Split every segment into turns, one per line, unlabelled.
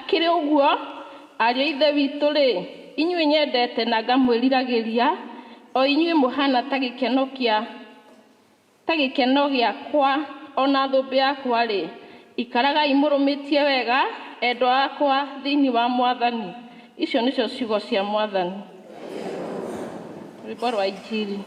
Hakĩrĩ ũguo, ariũ a Ithe witũ-rĩ, inyuĩ nyendete na ngamwĩriragĩria, o inyuĩ mũhaana ta gĩkeno kĩa ta gĩkeno gĩakwa o na thũmbĩ yakwa-rĩ, ikaragai mũrũmĩtie wega, endwa akwa, thĩinĩ wa Mwathani. Icio nĩcio ciugo cia Mwathani. Rwĩmbo rwa Injiri.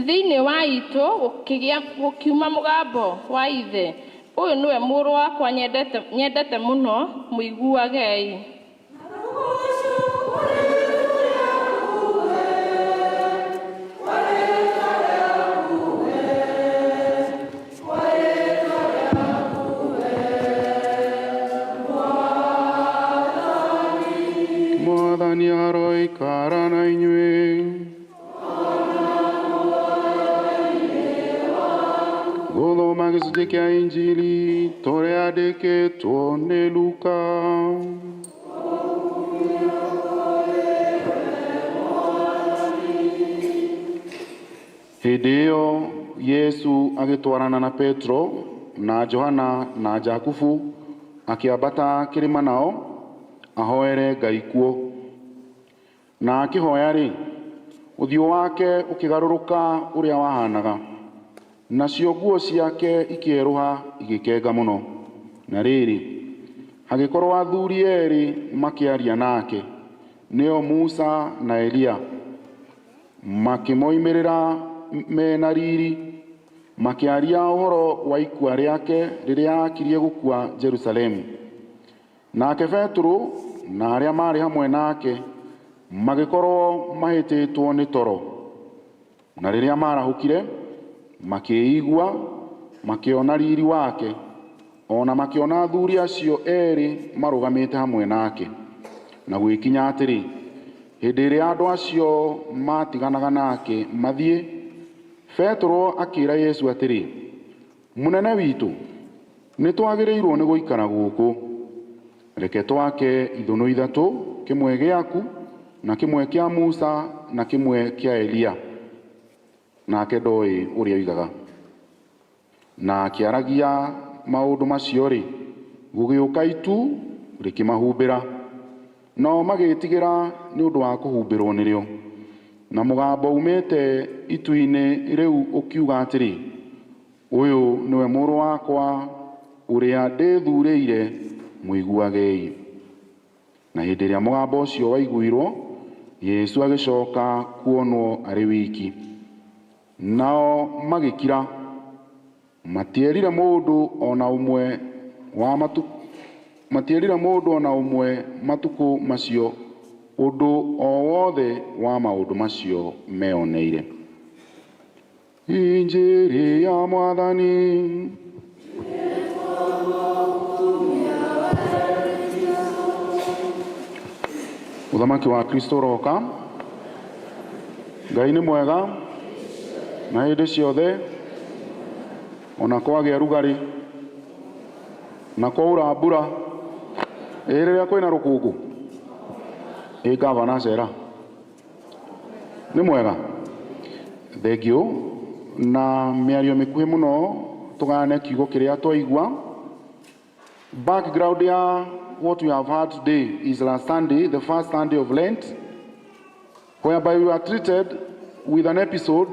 Thĩinĩ wa itũ gũkiuma mũgambo wa Ithe, Ũyũ nĩwe Mũrũ wakwa nyendete, nyendete mũno, mũiguagei.
Mwathani aroikara na inyuĩ. Gũthoma gĩcunjĩ kĩa Injili tũrĩa andĩkĩtwo nĩ Luka. Hĩndĩ ĩyo Yesu agĩtwarana na Petro na Johana na Jakubu akĩambata kĩrĩma nao ahoere Ngai kuo. Na akĩhoya-rĩ, ũthiũ wake ũkĩgarũrũka ũrĩa wahaanaga, nacio nguo ciake ikĩerũha igĩkenga mũno. Na rĩrĩ, hagĩkorwo athuri erĩ makĩaria nake, nĩo Musa na Eliya, makĩmoimĩrĩra me na riri, makĩaria ũhoro wa ikua rĩake rĩrĩa aakirie gũkua Jerusalemu. Nake Petero na arĩa maarĩ hamwe nake magĩkorwo mahĩtĩtwo nĩ toro, na rĩrĩa maarahũkire, makĩĩigua, makĩona riri wake, o na makĩona athuri acio erĩ marũgamĩte hamwe nake. Na gũgĩkinya atĩrĩ, hĩndĩ ĩrĩa andũ acio maatiganaga nake mathiĩ, Petero akĩĩra Yesu atĩrĩ, Mũnene witũ, nĩ twagĩrĩirwo nĩ gũikara gũkũ. Reke twake ithũnũ ithatũ, kĩmwe gĩaku, na kĩmwe kĩa Musa, na kĩmwe kĩa Eliya. Nake ndoĩ ũrĩa oigaga. Na akĩaragia maũndũ macio-rĩ, gũgĩũka itu rĩkĩmahumbĩra, nao magĩĩtigĩra nĩ ũndũ wa kũhumbĩrwo nĩrĩo. Na mũgambo uumĩte itu-inĩ rĩu ũkiuga atĩrĩ, Ũyũ nĩwe Mũrũ wakwa, ũrĩa ndĩĩthuurĩire, mũiguagei. Na hĩndĩ ĩrĩa mũgambo ũcio waiguirwo, Jesũ agĩcoka kuonwo arĩ wiki. Nao magĩkira, matierire mũndũ o na ũmwe wa matierire mũndũ o na ũmwe matukũ macio ũndũ o wothe wa maũndũ macio meoneire. Injiri ya Mwathani. Ũthamaki wa Kristo ũroka. Ngai nĩ mwega na hĩndĩ ciothe, ona kwagĩa rugarĩ na kwaura mbura, ĩ rĩrĩa kwĩna rũkũngũ, ĩ ngavana acera nĩ mwega. Thengiũ na mĩario mĩkuhĩ mũno tũgayane kiugo kĩrĩa twaigua. Background ya what we have heard today is last Sunday, the first Sunday of Lent, whereby we were treated with an episode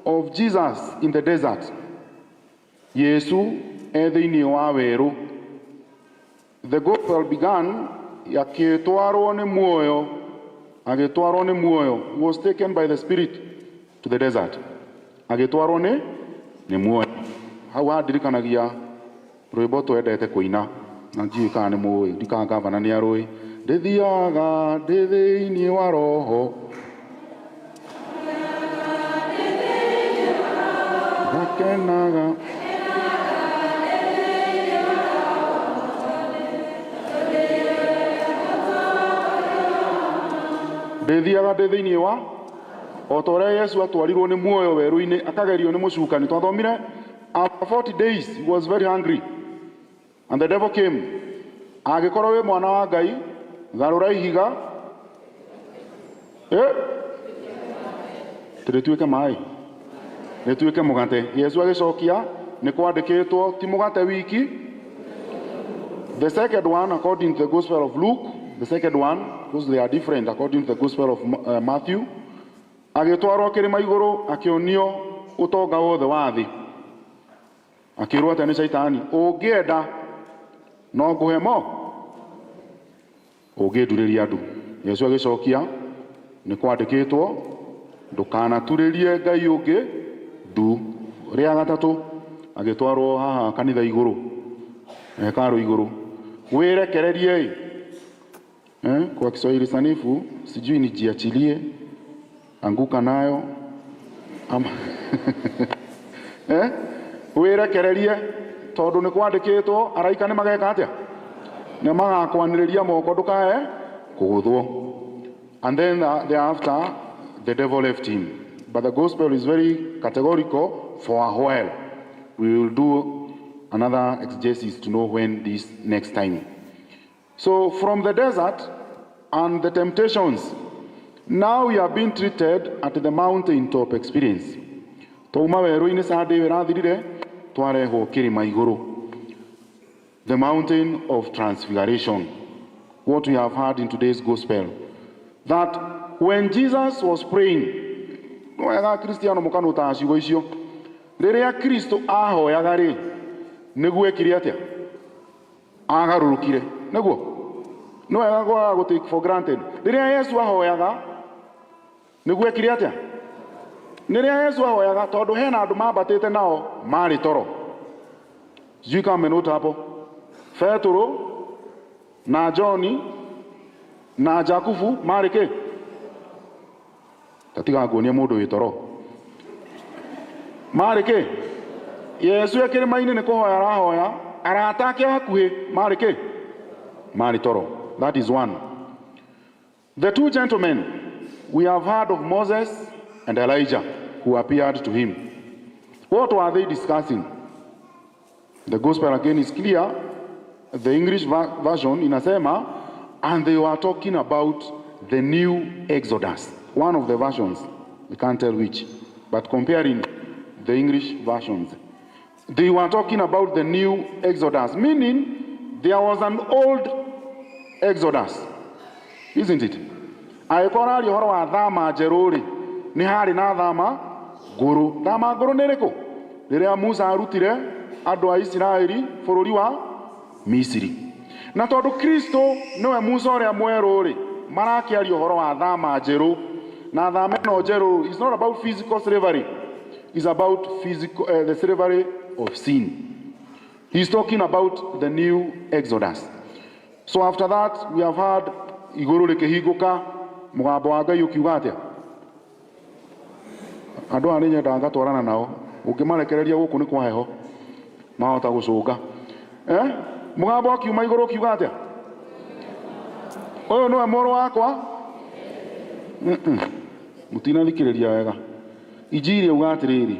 of Jesus in the desert. Yesu e thĩinĩ wa werũ. The gospel began, akĩtwarwo nĩ muoyo, agĩtwarwo nĩ muoyo, was taken by the Spirit to the desert. Agĩtwarwo nĩ muoyo. Hau handirikanagia rwĩmbo twendete kũina na ndiũĩ kana nĩ mũĩ, ndikaga gavana nĩ arũĩ. Ndĩthiaga ndĩ thĩinĩ wa roho ngakenaga ndĩthiaga ndĩ thĩinĩ wa o ta ũrĩa Yesu atwarirwo nĩ muoyo werũ-inĩ akagerio nĩ mũcukani. Twathomire after 40 days he was very hungry. And the devil came, angĩkorwo wĩ mwana wa Ngai, garũra ihiga eh, rĩtuĩke maĩ, rĩtuĩke mũgate. Yesu agĩcokia, nĩ kwandĩkĩtwo, ti mũgate wiki. The second one, according to the Gospel of Luke, the second one, because they are different according to the Gospel of Matthew, agĩtwarwo kĩrĩma igũrũ, akĩonio ũtonga wothe wa thĩ. Akĩrwo atĩa nĩ Caitani? Ũngĩenda no ngũhe mo, ũngĩndurĩria ndu. Yesu agĩcokia, nĩ kwandĩkĩtwo, ndũkanaturĩrie Ngai ũngĩ ndu. Rĩa gatatũ, agĩtwarwo haha kanitha igũrũ, hekarũ igũrũ, wĩrekererie. Eh, kwa Kiswahili sanifu sijui ni jiachilie, anguka nayo ama eh, wĩrekererie tondũ nĩ kwandĩkĩtwo araika nĩ mageka atĩa, nĩ magakwanĩrĩria moko ndũkae kũgũthwo. And then thereafter the devil left him, but the gospel is very categorical. For a while we will do another exegesis to know when this next time. So from the desert and the temptations, now we are being treated at the mountaintop experience. Twauma werũ-inĩ Sunday ĩyo ĩrathirire, twarehwo kĩrĩma igũrũ, the mountain of transfiguration. What we have heard in today's gospel, that when Jesus was praying, wega Kristiano mũkanũtaga ciugo icio, rĩrĩa Kristo ahoyaga rĩ, nĩguo ekire atĩa? Agarũrũkire. Nĩguo nĩ wega kwaga gũ take for granted. Rĩrĩa Yesu ahoyaga, nĩguo ekire atĩa? Rĩrĩa Yesu ahoyaga, tondũ hena andũ mambatĩte nao marĩ toro. Sijui kama mmenota hapo. Petũrũ na Johni na Jakubu marĩ kĩ? Tatiga nguonia mũndũ wĩ toro. Marĩ kĩ? Yesu e kĩrĩma-inĩ nĩ kũhoya arahoya, arata ake a hakuhĩ marĩ kĩ? Marĩ toro. That is one. The two gentlemen, we have heard of Moses and Elijah, who appeared to him. What were they discussing? The gospel again is clear. The English version inasema, and they were talking about the new Exodus. One of the versions, we can't tell which, but comparing the English versions, they were talking about the new Exodus, meaning there was an old Exodus, isn't it? Angĩkorwo araria ũhoro wa thama njerũ rĩ, nĩ harĩ na thama ngũrũ. Thama ngũrũ nĩ ĩrĩkũ? Rĩrĩa Musa arutire andũ a Isiraeli bũrũri wa Misiri. Na tondũ Kristo nĩwe Musa ũrĩa mwerũ rĩ, marakĩaria ũhoro wa thama njerũ. Na thama ĩno njerũ is not about physical slavery, it's about physical, the slavery of sin. He's talking about the new Exodus. So after that, we have heard igũrũ rĩkĩhingũka, mũgambo wa Ngai ũkiuga atĩa? Andũ aya nĩ nyendaga ngatwarana nao, ũngĩmarekereria gũkũ nĩ kwa heho, mahota gũcũnga. Eh? Mũgambo akiuma igũrũ ũkiuga atĩa? Ũyũ nĩwe mũrũ wakwa? Mũtinathikĩrĩria wega. Injiri yauga atĩrĩrĩ,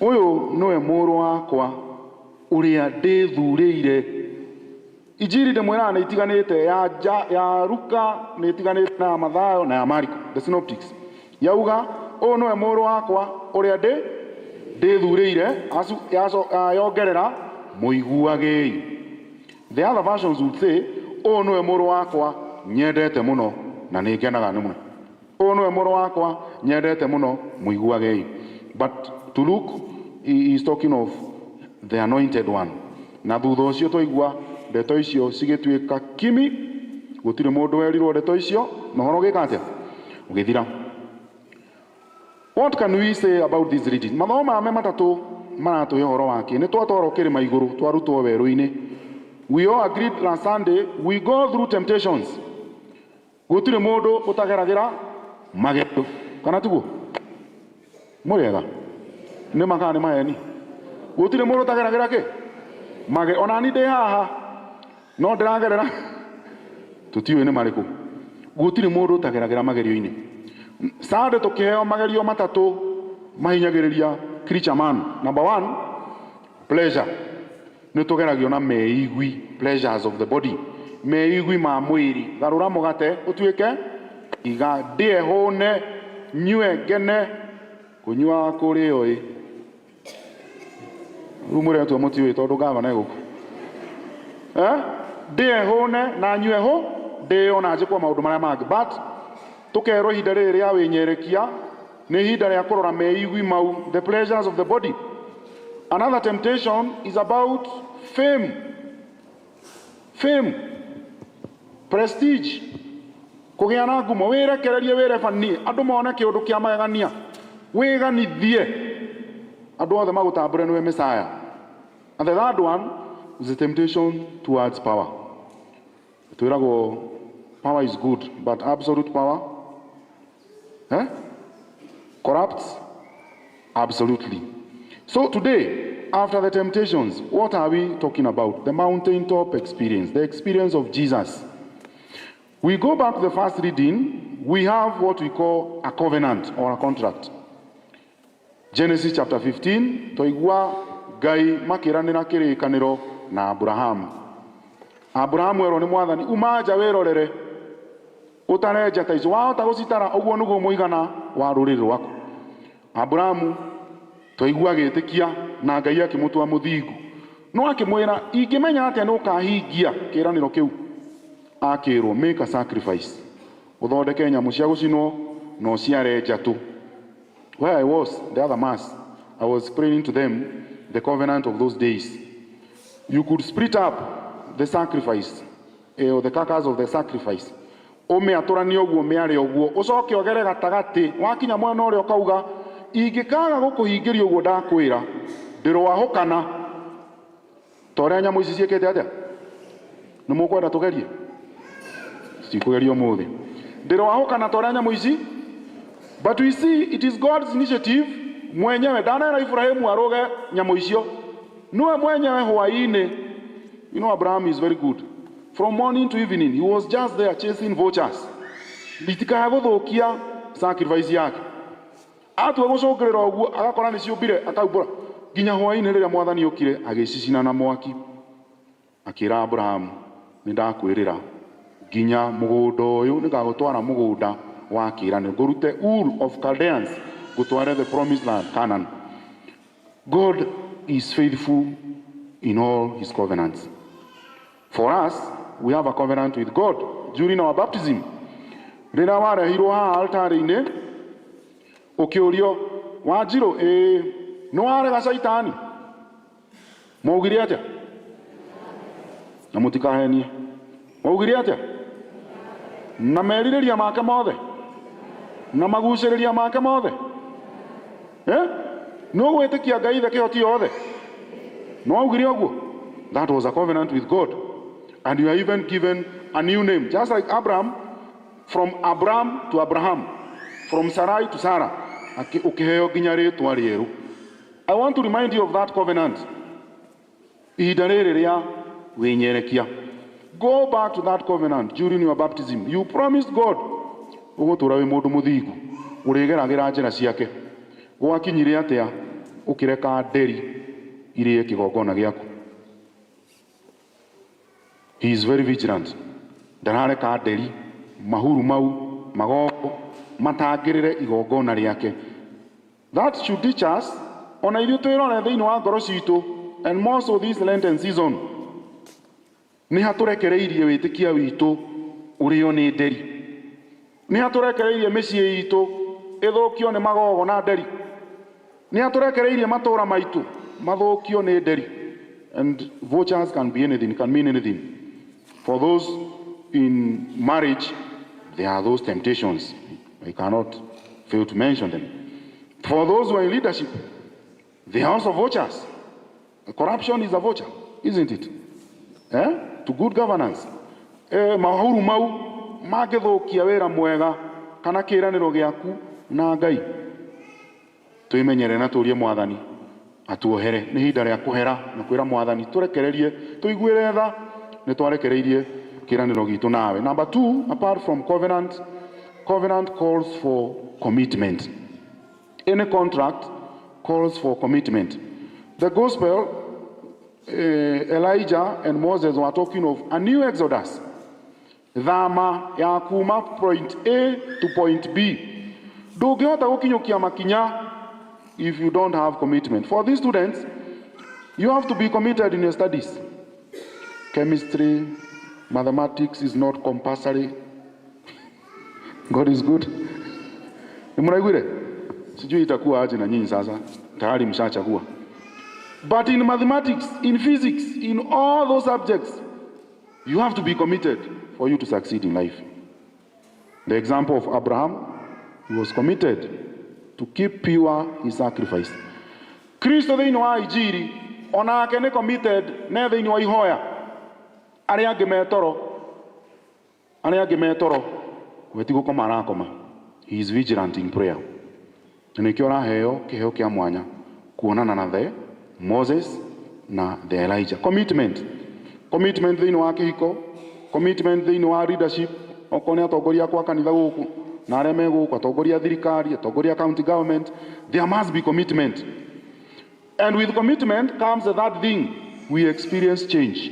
ũyũ nĩwe mũrũ wakwa ũrĩa ndĩthurĩire. Injiri ndĩmwĩraga nĩ itiganĩte, ya, ja, ya Luka nĩ itiganĩte na ya Mathayo na ya Mariko, the synoptics. Yauga ũyũ nĩwe mũrũ wakwa ũrĩa ndĩ ndĩthurĩire, acu yongerera mũiguagei. The other versions would say, ũyũ nĩwe mũrũ wakwa nyendete mũno na nĩ ngenaga nĩ mũno. Ũyũ nĩwe mũrũ wakwa nyendete mũno, mũiguagei. But to Luke, he is talking of the anointed one. Na thutha ũcio twaigua ndeto icio cigĩtuĩka kimi, gũtirĩ mũndũ werirwo ndeto icio, na ũhoro ũgĩka atĩa? Ũgĩthira. What can we say about this reading? Mathomo maya me matatũ maratũhe ũhoro wake. Nĩ twatwarwo kĩrĩma igũrũ, twarutwo werũ-inĩ. We all agreed last Sunday, we go through temptations. Gũtirĩ mũndũ ũtageragĩra magerio. Kana tiguo? Mũrĩega? Nĩ ma kana nĩ maheni? Gũtirĩ mũndũ ũtageragĩra kĩ? Mage. Ona ni ndĩ haha no ndĩragerera, tũtiũĩ nĩ marĩkũ. Gũtirĩ mũndũ ũtageragĩra magerio-inĩ. Sunday tũkĩheo magerio matatũ mahinyagĩrĩria creature man. Number one, pleasure. Nĩ tũgeragio na meigwi, pleasures of the body, meigwi ma mwĩrĩ. Garũra mũgate ũtuĩke iga, ndĩe hũne, nyue ngene, kũnyua kũrĩo ĩ. Rĩu mũretwo mũtiũĩ tondũ gavana egũkũ. Eh? Ndĩe hũne na nyue hũ, ndĩo na njĩkwo maũndũ marĩa mangĩ. But tũkerwo ihinda rĩrĩ rĩa wĩnyerekia nĩ ihinda rĩa kũrora meigwi mau, the pleasures of the body. Another temptation is about fame. Fame, prestige, kũgĩa na ngumo, wĩrekererie, wĩrebanie, andũ mone kĩũndũ kĩa magegania, wĩganithie, andũ othe magũtambũre nĩwe Messiah. And the third one is the temptation towards power. Twĩragwo power is good, but absolute power, eh, corrupts absolutely. So today, after the temptations, what are we talking about? The mountaintop experience, the experience of Jesus. We go back to the first reading, we have what we call a covenant or a contract. Genesis chapter 15, twaigua Ngai makĩranĩra kĩrĩkanĩro na Abrahamu. Abrahamu erwo nĩ Mwathani, uma nja wĩrorere, ũtare njata icio, wahota gũcitara, ũguo nĩguo mũigana wa rũrĩrĩ rwaku. Abrahamu twaigua agĩtĩkia na Ngai akĩmũtua mũthingu. No akĩmwĩra, ingĩmenya atĩa nĩ ũkahingia kĩĩranĩro kĩu? Akĩrwo, make a sacrifice, ũthondeke nyamũ cia gũcinwo na ũciare njatũ. Where I was the other mass, I was explaining to them the covenant of those days. You could split up the sacrifice, or the carcass of the sacrifice, ũmĩatũranie ũguo, mĩare ũguo, ũcoke ũgere gatagatĩ. Wakinya mwena ũrĩa ũkauga, ingĩkaga gũkũhingĩria ũguo ndakwĩra, ndĩrwahũkana ta ũrĩa nyamũ ici ciĩkĩte. Atĩa? Nĩ mũkwenda tũgerie? Citikũgeria ũmũthĩ. Ndĩrwahũkana ta ũrĩa nyamũ ici. But we see it is God's initiative mwenyewe. Ndanera Ibrahimu arũge nyamũ icio, niwe mwenyewe hwaĩ-inĩ. You know, Abraham is very good. From morning to evening he was just there chasing vultures itikae gũthũkia sacrifice yake. Atua gũcũngĩrĩra ũguo, agakora nĩ ciũmbire, akaumbũra nginya hwaĩ-inĩ rĩrĩa Mwathani okire agĩcicina na mwaki. Akĩra Abrahamu, nĩ ndakwĩrĩra nginya mũgũnda ũyũ, nĩ ngagũtwara mũgũnda wa kĩĩranĩro, ngũrute Ur of Chaldeans, ngũtware the promised land, Canaan. God is faithful in all his covenants. For us, we have a covenant with God during our baptism. Rĩrĩa warehirwo haha altarĩ-inĩ, ũkĩũrio, Wanjirũ, ĩĩ, nĩ warega Caitani? Maugire atĩa? Na mũtikahenie, maugire atĩa? Na merirĩria make mothe na magucĩrĩria make mothe, eh? Nĩ ũgwĩtĩkia Ngai ithe kĩhoti yothe? Nĩ waugire ũguo? That was a covenant with God, and you are even given a new name, just like Abraham, from Abraham to Abraham, from Sarai to Sarah. Ũkĩheo nginya rĩtwa rĩerũ. I want to remind you of that covenant. Ihinda rĩrĩ rĩa wĩnyerekia, go back to that covenant during your baptism. You promised God ũgũtũra wĩ mũndũ mũthingu, ũrĩgeragĩra njĩra ciake. Gwakinyire atĩa ũkĩreka nderi irĩe kĩgongona gĩaku? He is very vigilant. Ndarareka nderi, mahuru mau, magogo matangĩrĩre igongona rĩake. That should teach us ona ithuĩ twĩrore thĩinĩ wa ngoro citũ, and more so this Lenten season. Nĩ hatũrekereirie wĩtĩkia witũ ũrĩo nĩ nderi? Nĩ hatũrekereirie mĩciĩ itũ ĩthũkio nĩ magogo na nderi? Nĩ hatũrekereirie matũũra maitũ mathũkio nĩ nderi? And vultures can be anything, can mean anything. For those in marriage, there are those temptations. I cannot fail to mention them. For those who are in leadership, they are also vultures. Corruption is a vulture, isn't it, eh? To good governance, eh, mahuru mau mangĩthũkia wĩra mwega kana kĩĩranĩro gĩaku na Ngai. Twĩmenyere na tũrie Mwathani atuohere. Nĩ ihinda rĩa kũhera na kwĩra Mwathani tũrekererie, tũiguĩre tha, nĩ twarekereirie kĩĩranĩro gitũ nawe. Number two, apart from covenant, covenant calls for commitment. Any contract calls for commitment. The gospel Elijah and Moses were talking of a new exodus, thama ya kuma point A to point B. Ndũngĩhota gũkinyũkia makinya if you don't have commitment. For these students, you have to be committed in your studies. Chemistry, mathematics is not compulsory. God is good. Nĩmũraiguire? Sijui itakuwa aje na nyinyi sasa, tayari mshachagua. But in mathematics, in physics, in all those subjects, you have to be committed for you to succeed in life. The example of Abraham, he was committed to keep pure his sacrifice. Kristo thĩinĩ wa Injiri onake nĩ committed ne thĩinĩ wa ihoya, arĩa angĩ metoro, arĩa angĩ metoro, we ti gũkoma arakoma. He is vigilant in prayer, na nĩkĩo araheo kĩheo kĩa mwanya kuonana na the Moses na the Elijah. Commitment, commitment thĩinĩ wa kĩhiko, commitment thĩinĩ wa leadership. Okorwo nĩ atongoria kwa kanitha gũkũ na arĩa me gũkũ, atongoria a thirikari, atongoria a county government, there must be commitment. And with commitment comes the third thing: we experience change.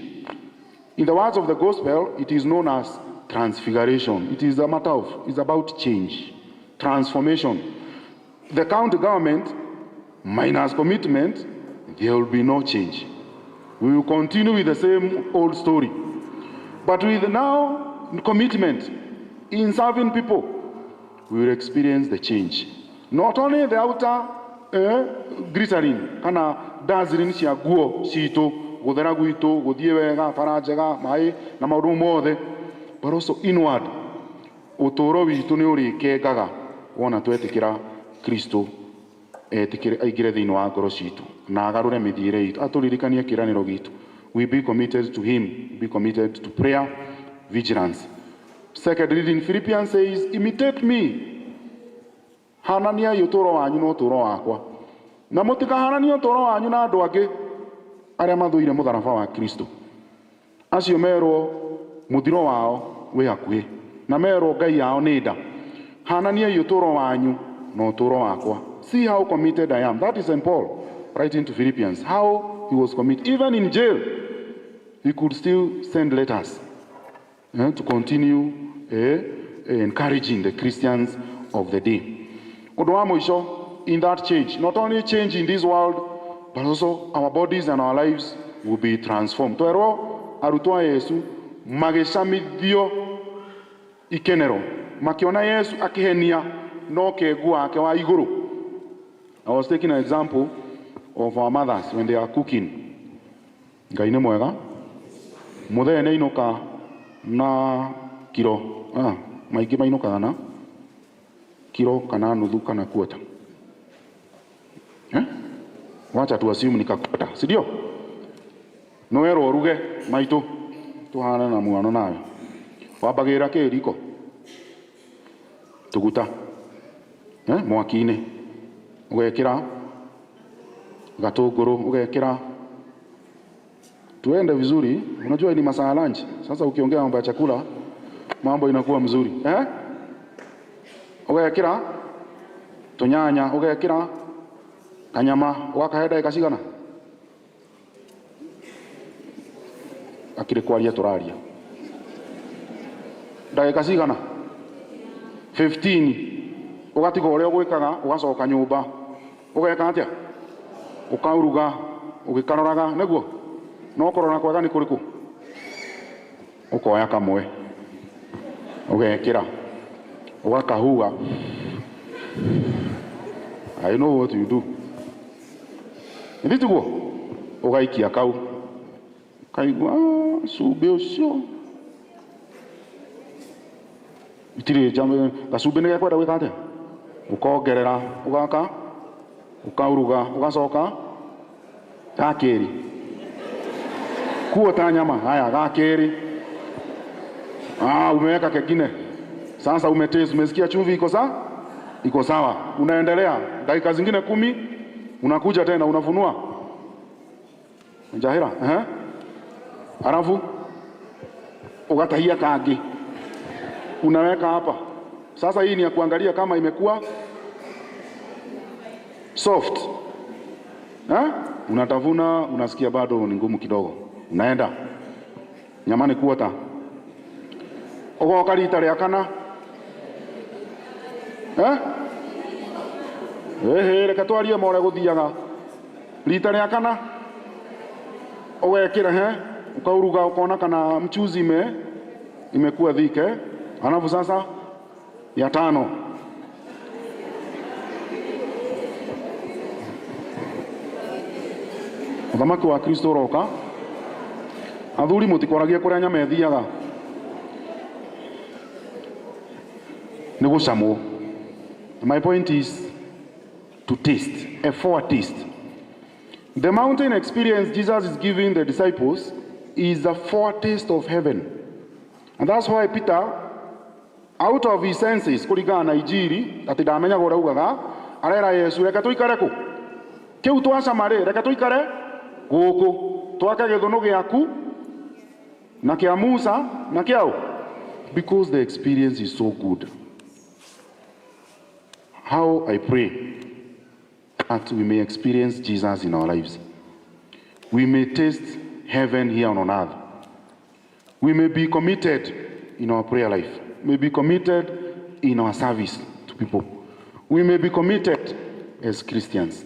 In the words of the gospel, it is known as transfiguration. It is a matter of, it's about change, transformation. The county government minus commitment, there will be no change. We will continue with the same old story. But with now commitment in serving people, we will experience the change. Not only the outer glittering kana dazzling cia nguo citũ, gũthera gwitũ, gũthiĩ wega, bara njega, maĩ na maũndũ mothe, but also inward. Ũtũũro witũ nĩ ũrĩkengaga wona twetĩkĩra Kristo etĩkĩre aingĩre thĩinĩ wa ngoro citũ na agarũre mĩthiĩre itũ, atũririkanie kĩĩranĩro gitũ. We be committed to him, be committed to prayer, vigilance. Second reading, Philippians says, "Imitate me." Hananiai ũtũũro wanyu na ũtũũro wakwa, na mũtikahananie ũtũũro wanyu na andũ angĩ arĩa mathũire mũtharaba wa Kristo, acio merwo mũthiro wao wĩ hakuhĩ na merwo ngai yao nĩ nda. Hananiai ũtũũro wanyu na ũtũũro wakwa. See how committed I am. That is St. Paul writing to Philippians, how he was committed. Even in jail, he could still send letters to continue encouraging the Christians of the day. Ũndũ wa mũico, in that change, not only change in this world, but also our bodies and our lives will be transformed. Twerwo arutwo a Yesu magĩcamithio ikenero makĩona Yesu akĩhenia no kengu wake wa igũrũ. I was taking an example of our mothers when they are cooking. Ngai nĩ mwega. Mũthee nĩ ainũka na kiro, maingĩ mainũkaga na kiro kana nuthu kana quarter. Eh? Wacha tu assume ni kaquarter, si ndio? No werwo ũruge maitũ tuhane na mwano nawe. Wambagĩrĩra kĩ riko? Tuguta. Eh? Mwaki-inĩ. Ũgekĩra gatũngũrũ, ũgekĩra, tuende vizuri. Unajua ni masaa ya lunch. Sasa ukiongea mambo ya chakula, mambo inakuwa mzuri. Eh? Ũgekĩra tũnyanya, ũgekĩra kanyama, ũgakahe ndagĩka cigana? Akĩrĩ kwaria tũraria. Ndagĩka cigana? 15. Ũgatiga ũrĩa ũgwĩkaga, ũgacoka nyũmba. Ũgeka atĩa? Ũkauruga, ũgĩkaroraga, nĩguo? No kũrora kwega nĩ kũrĩkũ? Ũkoya kamwe, ũgekĩra, ũgakahuha. I know what you do. Nĩ tiguo? Ũgaikia kau. Kaigua, "Ah, cumbĩ ũcio itirĩ njama." Gacumbĩ nĩ gekwenda gwĩka atĩa? Ũkongerera, ũgaka, ũkauruga, ũgacoka gakĩrĩ kuota nyama haya gakĩrĩ. Ah, umeweka kengine sasa, umetaste, umesikia chumvi iko sawa, iko sawa. Unaendelea dakika zingine 10, unakuja tena unafunua njahira, eh, alafu ugatahia kangi unaweka hapa. Sasa hii ni ya kuangalia kama imekuwa soft, eh? Unatafuna, unasikia bado ni ngumu kidogo, unaenda nyama nĩ kuota, ũgoka rita rĩa kana, eh? Ĩhĩ, reke twarie ma ũrĩa gũthiaga. Rita rĩa kana ũgekĩra he ukauruga, ukaona kana mchuzi imekuwa thick, eh? Alafu sasa ya tano Mũthamaki wa Kristo ũroka. Athuri, mũtikoragie kũrĩa nyama ĩthiaga nĩ gũcamwo. My point is to taste, a foretaste. The mountain experience Jesus is giving the disciples is a foretaste of heaven. And that's why Peter, out of his senses, kũringana na Injiri, atĩ ndamenyaga ũrĩa augaga, arera Yesu, "Reke tũikare kũ kĩu twacama rĩ, reke tũikare gũkũ, twake gĩthũnũ gĩaku na kĩa Musa na kĩaũ," because the experience is so good. How I pray that we may experience Jesus in our lives. We may taste heaven here on earth. We may be committed in our prayer life, may be committed in our service to people. We may be committed as Christians.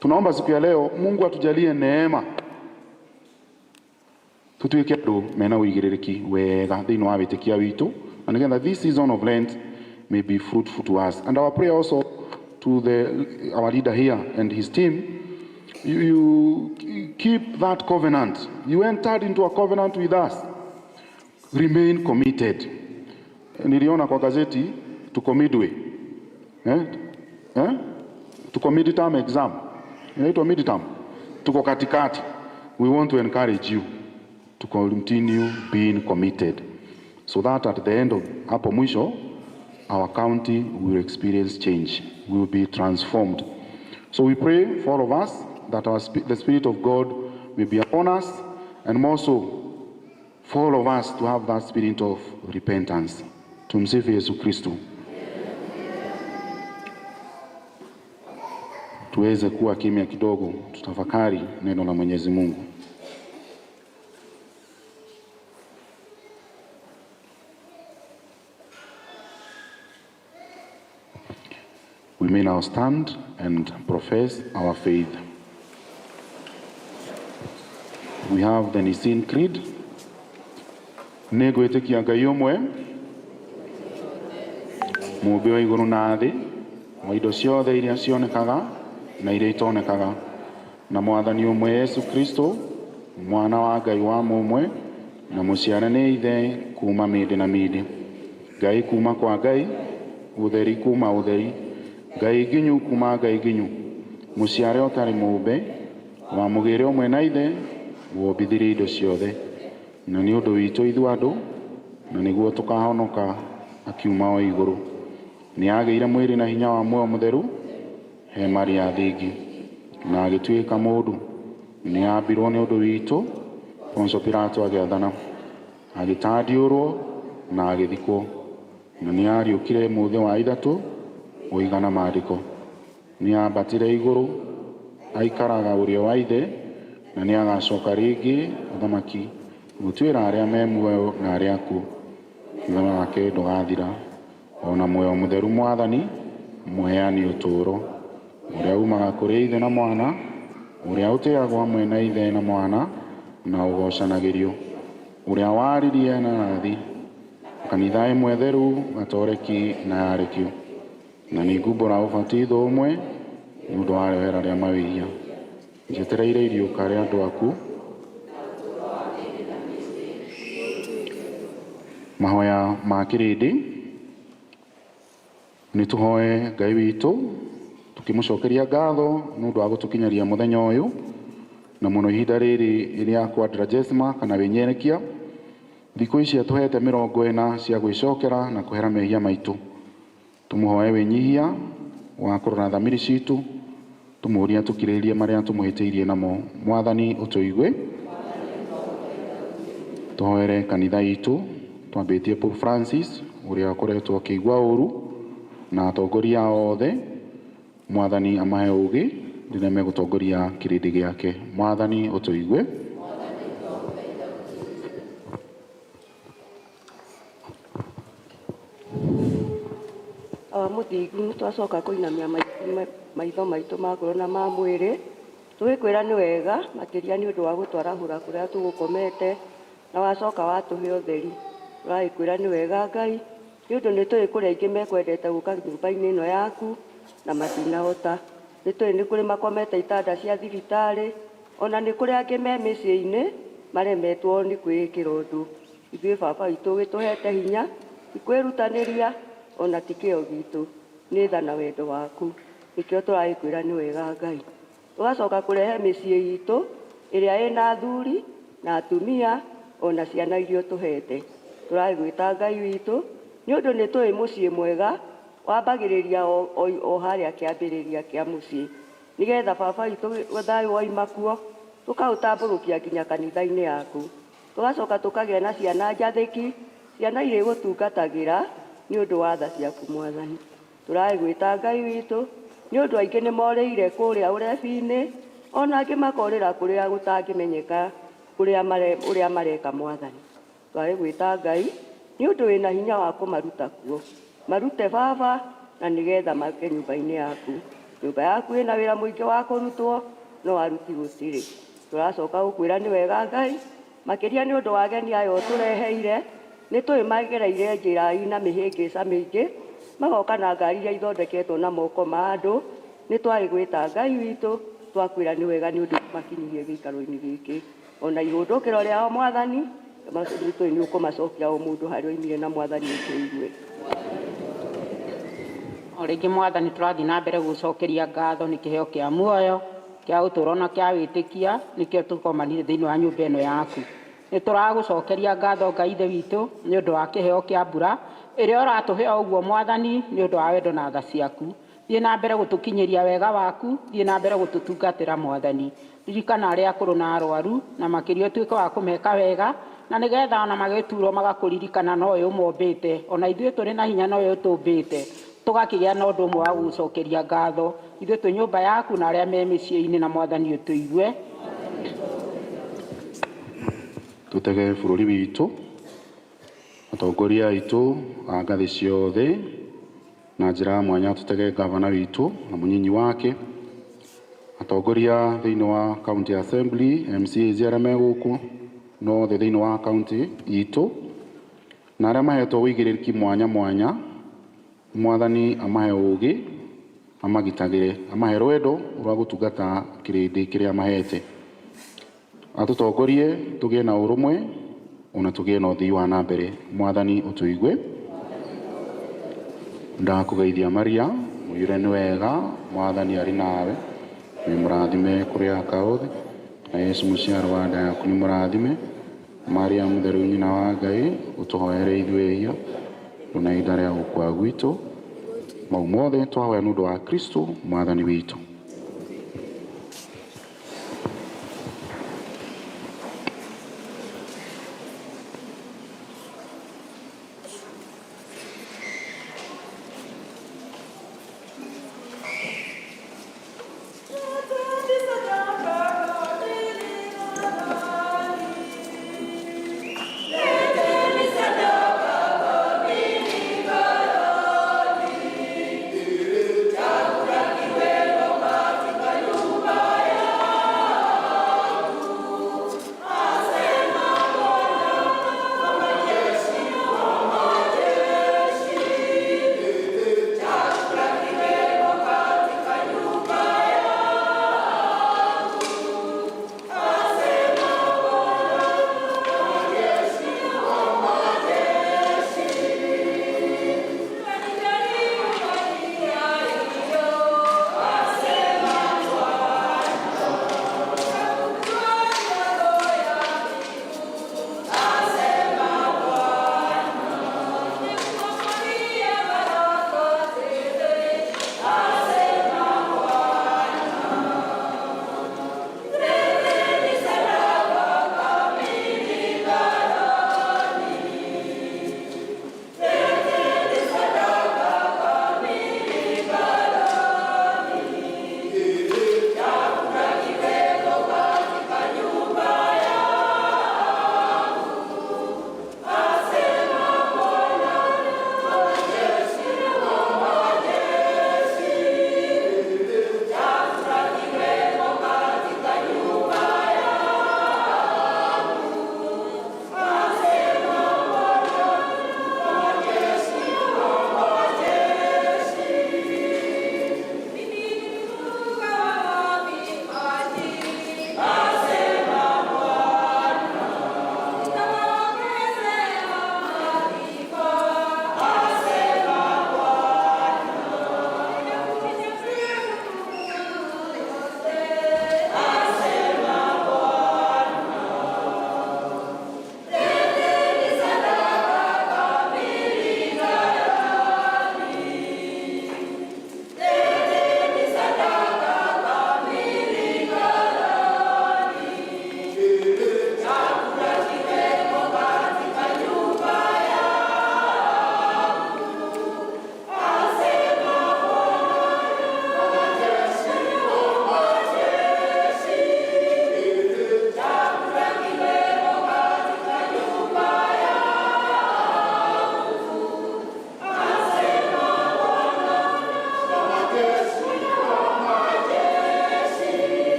Tunaomba siku ya leo Mungu atujalie neema tutuike andu mena uigiririkia wega thiini wa witikia witu, na nigetha this season of Lent may be fruitful to us. And our prayer also to our leader here and his team, you keep that covenant. You entered into a covenant with us. Remain committed. Niliona kwa gazeti tuko midway. Eh? Eh? Tuko midterm exam. Inaitwa midterm. Tuko katikati. We want to encourage you to continue being committed so that at the end of hapo mwisho our county will experience change, will be transformed. So we pray for all of us that the Spirit of God may be upon us, and more so for all of us to have that spirit of repentance. Tumsifu Yesu Kristo. Tuweze kuwa kimya kidogo, tutafakari neno la Mwenyezi Mungu. We may now stand and profess our faith. We have the Nicene Creed. Nĩngwĩtĩkia Ngai ũmwe, mũũmbi wa igũrũ na thĩ, wa indo ciothe iria cionekaga na iria itonekaga, na Mwathani ũmwe Yesu Kristo, mwana wa Ngai wa mũmwe, na mũciare nĩ Ithe kuma mĩndĩ na mĩndĩ, Ngai kuma kwa Ngai, ũtheri kuma ũtheri, Ngai nginyu kuma Ngai nginyu, mũciare ũtarĩ mũũmbe, wa mũgĩre ũmwe na Ithe, wombithirie indo ciothe, na nĩ ũndũ witũ ithuĩ andũ, na nĩguo tũkahonoka akiuma o igũrũ. Nĩ agĩire mwĩrĩ na hinya wa muoyo mũtheru he Maria thingi, na agĩtuĩka mũndũ. Nĩ ambirwo nĩ ũndũ witũ Poncio Pilato agĩathana, agĩtandiũrwo na agĩthikwo, na nĩ ariũkire mũthĩ wa ithatũ ũigana maandĩko. Nĩ ambatire igũrũ, aikaraga ũrĩo wa Ithe, na nĩ agacoka rĩngĩ ũthamaki gũtuĩra arĩa me muoyo na arĩa akuũ. Ũthamaki wake ndũgathira. Ona muoyo mũtheru Mwathani mũheani ũtũũro, ũrĩa umaga kũrĩ Ithe na Mwana, ũrĩa ũtĩagwo hamwe na Ithe na Mwana na ũgocanagĩrio, ũrĩa waririe na rathi kanitha ĩmwe theru gatoreki na yarekio, na nĩ ngumbũra ũbatitho ũmwe nĩ ũndũ wa rĩohera rĩa mawĩhia, njetereire iriũka rĩa andũ aku. Mahoya ma kĩrĩndĩ. Nĩ tũhoe Ngai witũ tũkĩmũcokeria ngatho nĩ ũndũ wa gũtũkinyaria mũthenya ũyũ, na mũno ihinda rĩrĩ rĩa Quadragesima kana wĩnyerekia. Thikũ ici atũhete 40 cia gwĩcokera na kũhera mehia maitũ. Tũmũhoe wĩnyihia wa kũrora thamiri citũ, tũmũrie atũkirĩrĩrie marĩa tũmũhĩtĩirie namo. Mwathani, ũtũigue. Tũhoere kanitha itũ, twambĩtie Pope Francis ũrĩa ũkoretwo akĩigua ũru, na atongoria othe. Mwathani amahe ũgĩ. rĩrĩa megũtongoria kĩrĩndĩ gĩake. Mwathani ũtũigue.
Awa mũthingu nĩ twacoka kũinamia maitho maitũ ma ngoro na ma mwĩrĩ tũgĩkwĩra nĩ wega makĩria nĩ ũndũ wa gũtwarahũra kũrĩa tũgũkomete na wacoka watũhe ũtheri. Tũragĩkwĩra nĩ wega Ngai nĩ ũndũ nĩ tũĩ kũrĩ aingĩ mekwendete gũka nyũmba-inĩ ĩno yaku na matinahota. Nĩ tũĩ nĩ kũrĩ makomete itanda cia thibitarĩ ona nĩ kũrĩ angĩ me mĩciĩ-inĩ maremetwo nĩ kwĩĩkĩra ũndũ. Ithuĩ baba witũ ũgĩtũhete hinya ti kwĩrutanĩria ona ti kĩo gitũ nĩ tha na wendo waku nĩkĩo tũragĩkwĩra nĩ wega Ngai. Tũgacoka kũrehe mĩciĩ itũ ĩrĩa ĩna athuri na atumia ona ciana iria ũtũhete. Tũragĩgwĩta Ngai witũ nĩ ũndũ nĩ tũĩ mũciĩ mwega wambagĩrĩria o harĩa kĩambĩrĩria kĩa mũciĩ nĩgetha baba witũ thayũ waima kuo tũkaũtambũrũkia nginya kanitha-inĩ yaku. Tũgacoka tũkagĩa na ciana njathĩki, ciana irĩgũtungatagĩra nĩ ũndũ wa tha ciaku Mwathani. Tũragĩgwĩta Ngai witũ nĩ ũndũ aingĩ nĩ morĩire kũrĩa ũrebi-inĩ ona angĩ makorĩra kũrĩa gũtangĩmenyeka ũrĩa mareka Mwathani. Tũragĩgwĩta Ngai nĩ ũndũ wĩna hinya wa kũmaruta kuo. Marute baba na nĩgetha make nyũmba-inĩ yaku. Nyũmba yaku ĩna wĩra mũingĩ wa kũrutwo no aruti gũtirĩ. Tũracoka gũkwĩra nĩ wega Ngai makĩria nĩ ũndũ wa ageni aya ũtũreheire. Nĩ tũĩ magereire njĩra ina mĩhĩngĩca mĩingĩ magoka na ngari iria ithondeketwo na moko ma andũ. Nĩ twagĩgwĩta Ngai witũ twakwĩra nĩ wega nĩ ũndũ makinyirie gĩikaro-inĩ gĩkĩ. Ona ihũndũkĩro rĩao Mwathani nĩ tũĩ nĩ ũkũmacokia o mũndũ harĩa oimire na Mwathani ũtũigue.
O rĩngĩ Mwathani tũrathiĩ na mbere gũcokeria ngatho nĩ kĩheo kĩa muoyo kĩa ũtũũro na kĩa wĩtĩkia nĩkĩo tũkomanire thĩinĩ wa nyũmba ĩno yaku. Nĩ tũragũcokeria ngatho Ngai Ithe witũ nĩ ũndũ wa kĩheo kĩa mbura ĩrĩa ũratũhe o ũguo Mwathani nĩ ũndũ wa wendo na tha ciaku. Thiĩ na mbere gũtũkinyĩria wega waku, thiĩ na mbere gũtũtungatĩra Mwathani. Ririkana arĩa akũrũ na arwaru na makĩria ũtuĩke wa kũmeka wega na nĩgetha ona magĩturwo magakũririkana nowe ũmombĩte ona ithuĩ tũrĩ na hinya nowe ũtũmbĩte tũgakĩgĩa na ũndũ ũmwe wa gũgũcokeria ngatho. Ithuĩ twĩ nyũmba yaku na arĩa me mĩciĩ-inĩ na Mwathani ũtũigue.
Tũtege bũrũri witũ, atongoria aitũ a ngathĩ ciothe na njĩra ya mwanya tũtege gavana witũ na mũnyinyi wake, atongoria thĩinĩ wa county assembly, MCAs arĩa me gũkũ na othe thĩinĩ wa county itũ na arĩa mahetwo ũigĩrĩrĩki mwanya mwanya. Mwathani amahe ũũgĩ, amagitagĩre, amahe rwendo rwa gũtungata kĩrĩndĩ kĩrĩa mahete, atũtongorie tũgĩe na ũrũmwe ona tũgĩe na ũthii wa na mbere. Mwathani ũtũigue. Ndakũgeithia Maria, mũiyũre nĩ wega, Mwathani arĩ nawe, wĩ mũrathime kũrĩ aka othe, na Yesu mũciaro wa nda yaku nĩ mũrathime. Maria mũtheru nyina wa Ngai, ũtũhoere ithuĩ ehia na ihinda rĩa gũkua gwitũ. Mau mothe twahoya nĩ ũndũ wa Kristo Mwathani witũ.